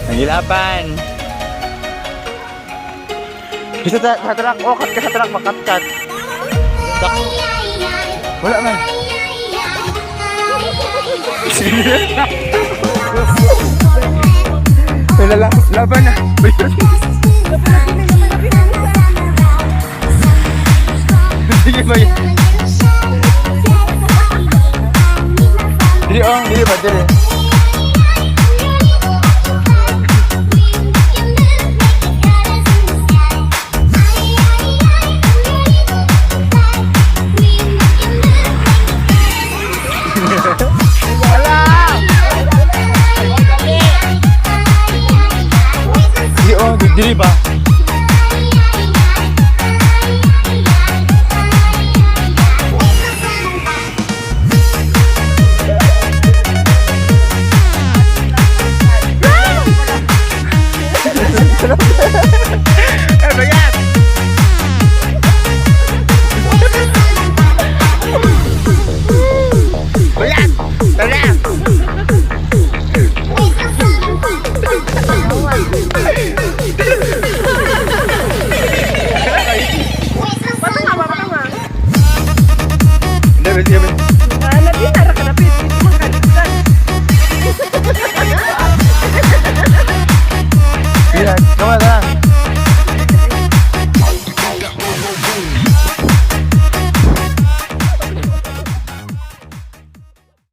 Nangilaban. Bisa sa truck, oh, cut ka sa truck, makat-kat. Wala man. Wala lang, laban na. Sige ba? Dili oh, dili ba dili? Dili oh, dili ba?